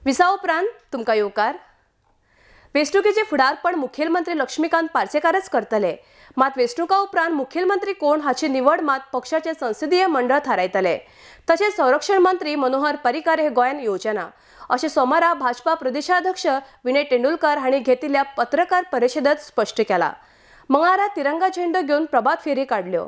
विसा उपरांत तुमकां येवकार. वेंचणुकेचें फुडारपण मुखेलमंत्री लक्ष्मीकांत पार्सेकारच करतले. मात वेंचणुका उपरांत मुखेलमंत्री कोण हाची निवड मात पक्षाचे संसदीय मंडळ थारायतले. तशेंच संरक्षण मंत्री मनोहर पर्रीकार हे गोंयांत येवचे ना अशें सोमारा भाजपा प्रदेशाध्यक्ष विनय तेंडुलकर हांणी घेतिल्ल्या पत्रकार परिशदेंत स्पश्ट केलां. मंगळारा तिरंगा झेंडो घेवन प्रभात फेरी काडल्यो.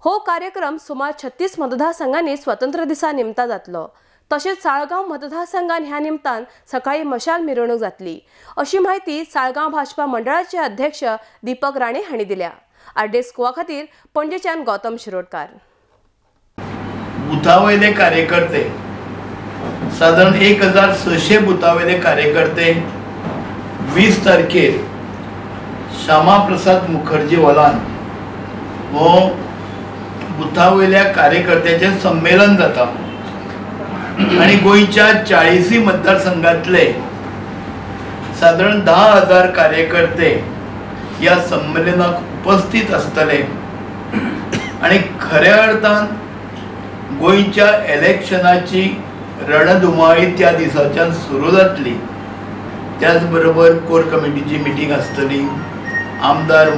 हो कार्यक्रम सुमार 36 मतदारसंघांनी स्वतंत्र दिसा निमतां जातलो. तशेंच साळगांव मतदारसंघान ह्या निमतान सकाळी मशाल मिरवणूक जातली अशी माहिती साळगांव भाजपा मंडळाचे अध्यक्ष दीपक राणे हांणी दिल्या. आरडीएस गोवा खातीर पणजेच्यान गौतम शिरोडकार. बुथावयले कार्यकर्ते साधारण 1600 बुथावयले कार्यकर्ते 20 तारखेर श्यामाप्रसाद मुखर्जी हॉलान हो बुथावयल्या कार्यकर्त्याचें संमेलन जाता आनी गोंयच्या 40 मतदारसंघातले साधारण 10,000 कार्यकर्ते ह्या संमेलनाक उपस्थित आसतले आनी खऱ्या अर्थान गोंयच्या इलेक्शनाची रणधुमाळी त्या दिसाच्यान सुरू जातली. त्याच बरोबर कोर कमिटीची मिटींग आसतली, आमदार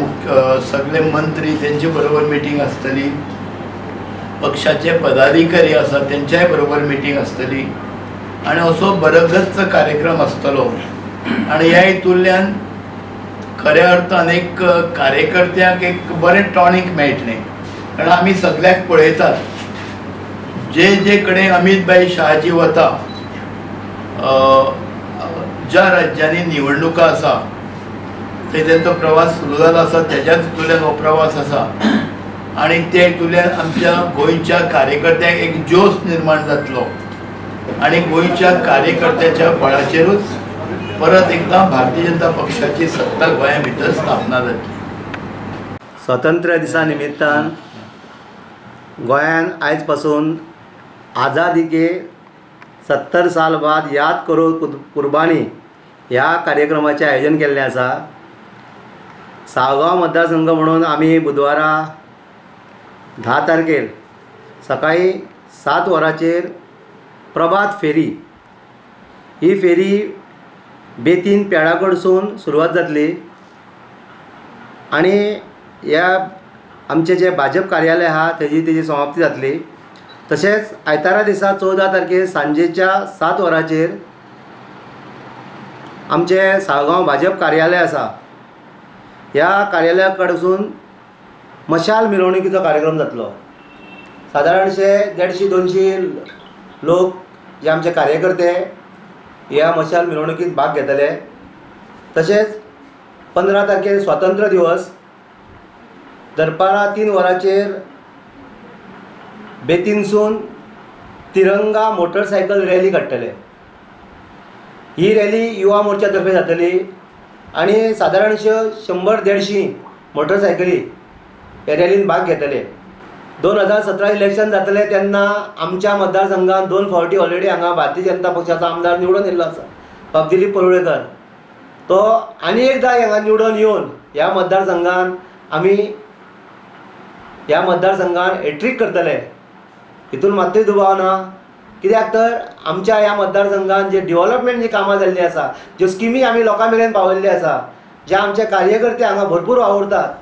सगळे मंत्री तेंचे बरोबर मिटींग आसतली, पक्षाचे पदाधिकारी आसा तेंच्याय बरोबर मिटींग आसतली आनी असो बरोगच्च कार्यक्रम आसतलो. आनी ह्या हितूंतल्यान खऱ्या अर्थान एक कार्यकर्त्यांक एक बरें टॉनीक मेळटलें. कारण आमी सगळ्याक पळयतात जे जे कडेन अमित भाई शहाजी वता, ज्या राज्यांनी निवडणुका आसा थंय तेंचो प्रवास सुरू जाला आसा, तेज्याच हितूंतल्यान हो प्रवास आसा आनी ते हितूंतल्यान आमच्या गोंयच्या कार्यकर्त्यांक एक जोश निर्माण जातलो आनी गोंयच्या कार्यकर्त्याच्या बळाचेरूच परत एकदां भारतीय जनता पक्षाची सत्ता गोंया भितर स्थापना जातली. स्वातंत्र्य दिसा निमित्तान गोंयान आयज पासून आझादी के 70 साल बाद याद करो कुर्बानी ह्या कार्यक्रमाचें आयोजन केल्लें आसा. साळगांव मतदारसंघ म्हणून आमी बुधवारा 10 तारखेर सकाळी 7 वरांचेर प्रभात फेरी, ही फेरी बेतीन पेडा कडसून सुरवात जातली आनी ह्या आमचें जें भाजप कार्यालय आहा तेजी समाप्ती जातली. तशेंच आयतारा दिसा 14 तारखेर सांजेच्या 7 वरांचेर आमचें साळगांव भाजप कार्यालय आसा, ह्या कार्यालया कडसून मशाल मिरवणुकीचो कार्यक्रम जातलो. सादारणशे 150-200 लोक जे आमचे कार्यकर्ते ह्या मशाल मिरवणुकीत भाग घेतले. तशेंच 15 तारखेर स्वातंत्र्य दिवस दनपारां 3 वरांचेर बेतीनसून तिरंगा मोटरसायकल रॅली काडटले. ही रॅली युवा मोर्चा तर्फे जातली आनी सादारणश्यो 100-150 मोटरसायकली ह्या रॅलीन भाग घेतले. 2017 इलेक्शन जातलें तेन्ना आमच्या मतदारसंघात 2 फावटी ऑलरेडी हांगा भारतीय जनता पक्षाचो आमदार निवडून येयल्लो आसा, बाब दिलीप परुळेकर. तो आनी एकदां हांगा निवडून येवन ह्या मतदारसंघान आमी ह्या मतदारसंघान हॅट्रीक करतले हितून मात्तूय दुबाव ना. कित्याक तर आमच्या ह्या मतदारसंघान जे डेव्हलपमेंट जी कामां जाल्लीं आसा, ज्यो स्किमी आमी लोकां मेरेन पावयल्ल्यो आसा, जे आमचे कार्यकर्ते हांगा भरपूर वावुरतात.